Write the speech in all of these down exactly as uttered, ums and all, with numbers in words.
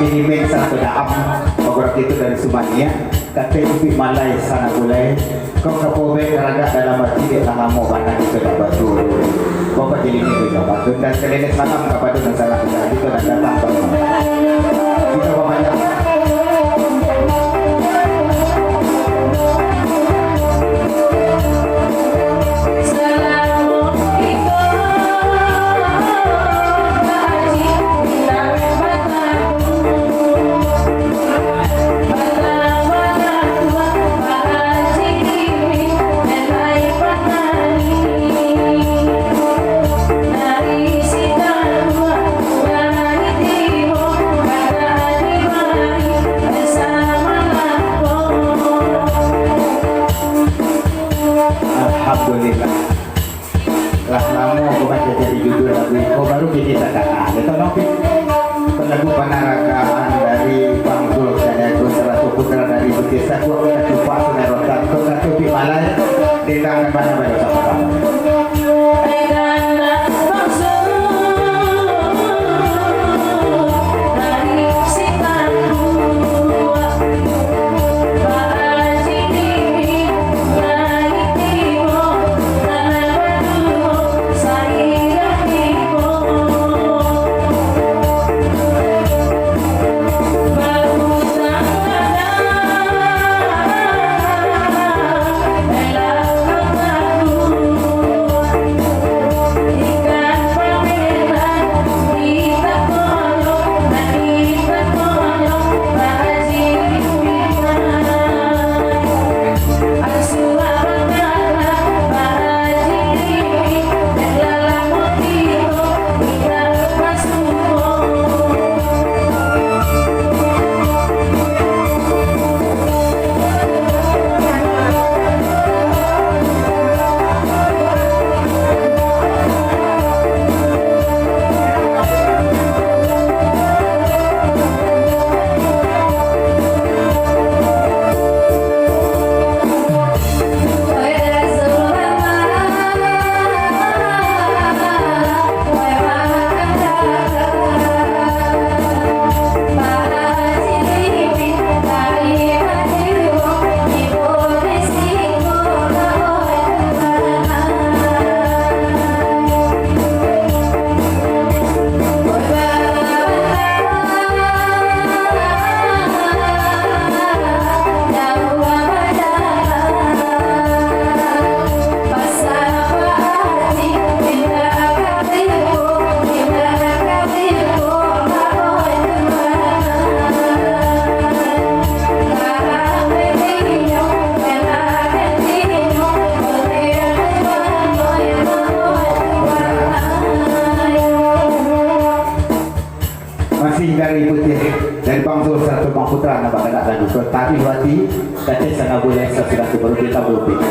Imin sarato Daam, pagurau kito dari Sumaniah, kato Iduik Malai sanak bulai, kok kapobek karagak dalam ati, dek lah lamo bana kito dak batua. Bapak jadi ni tu, Bapak tu, dan sekali lagi salam kapado nan sanak bulai, kito nan datang, Bapak. Kito babanyak. Alhamdulillah. Lah lamo ko baco jadi judul lagu iko, baru kini tadanga. Itu no, Pi. Lagu panaragaan dari Bang Zul Caniago sarato putra dari Bukit Saguak, Kacupak Sungai Rotan, Kota Tubi Malai, dendangan bana baru sama-sama. Masih dari Putih, dari Bang Zul sarato Bang Putra, nan bakadak lagu ko, Tabih Hati, kato sanak bulai sasudah tu baru kita berubah.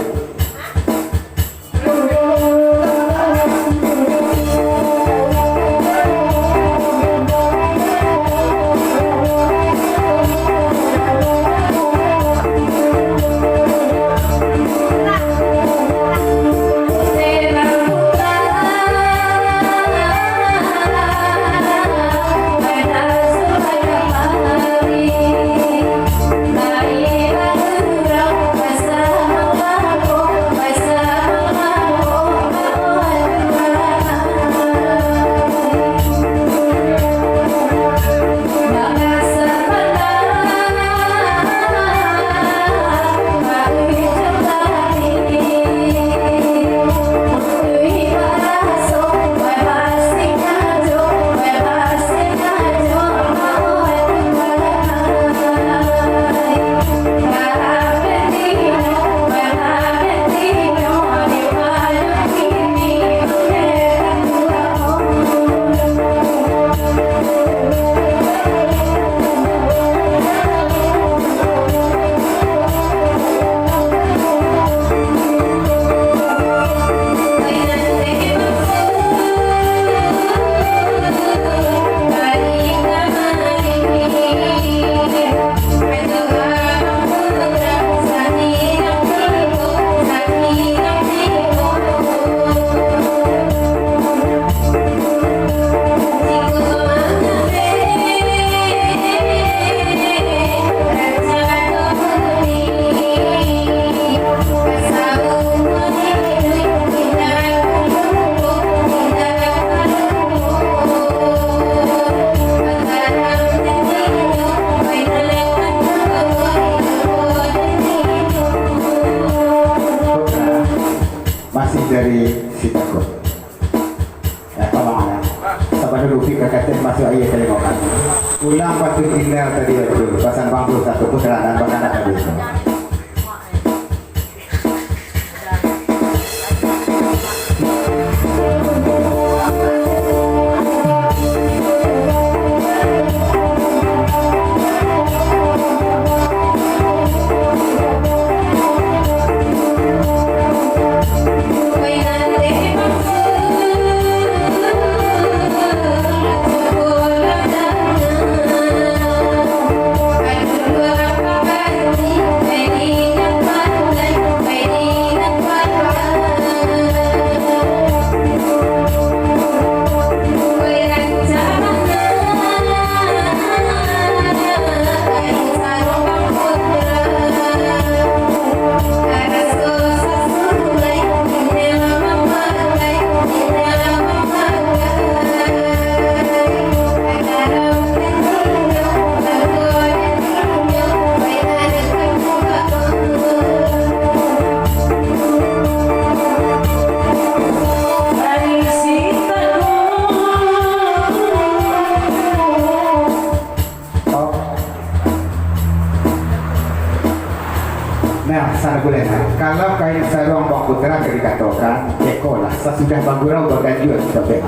Pado Lufi ka katek masuak aia talimo kami. Ulang pantun inda tadi tu, pasan bangku satu putra nan bakanak tadi tu. Nah, sanak bulekan, kalau kain saruang Bang Putra ka dikatokan, tekolah, sasudah bagurau baganjua kita bek.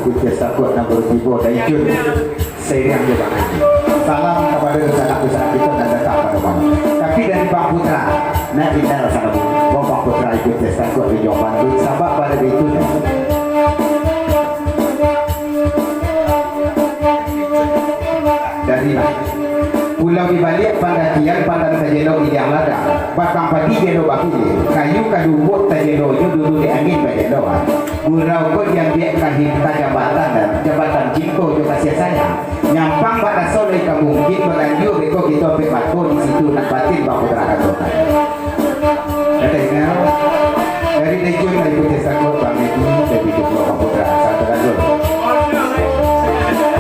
Kutia Sakut nan baru tibo dari Jun. Siriang jo Bang Haji. Salam kapado sanak-sanak kito nan datang pado malam. Tapi dari Bang Putra, nak indah salam. Bang, Bang Putra ikut Kutia Sakut di Jombang tu. Sabab pado itu dari lah. Pulau di baliak pandatian, padang tajelo iliang ladang. Batang padi jelo bapilih, kayu ka lumbuak tajelo jo dulu di angin bajelo. Gurau ko diambiak ka him-, ka jambatan, jambatan cinto jo kasiah sayang. Nyampang bak raso lai ka mungkin, baganjua beko kito ampek mato di situ nak batin Bang Putra kato. Kata ingat, dari Dejun, dari Putih Sakut, Bang Edi, dari Jumlah Bang Putra, satu lagu.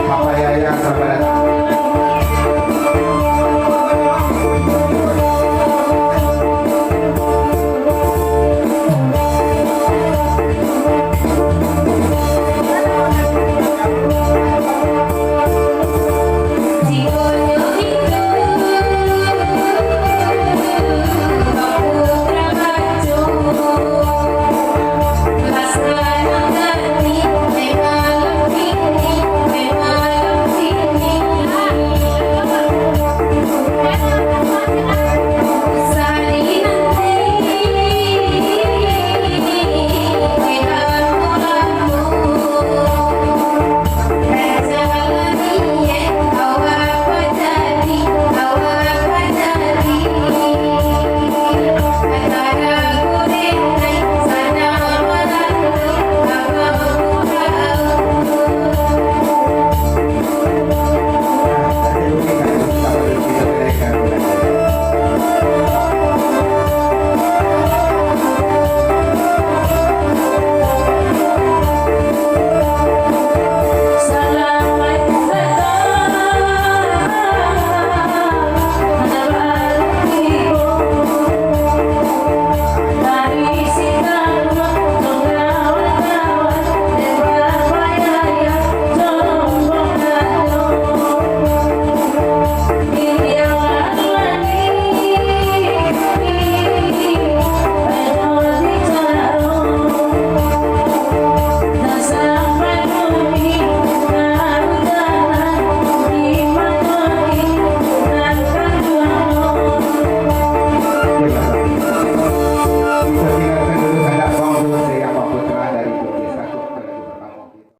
Papa Yaya, sama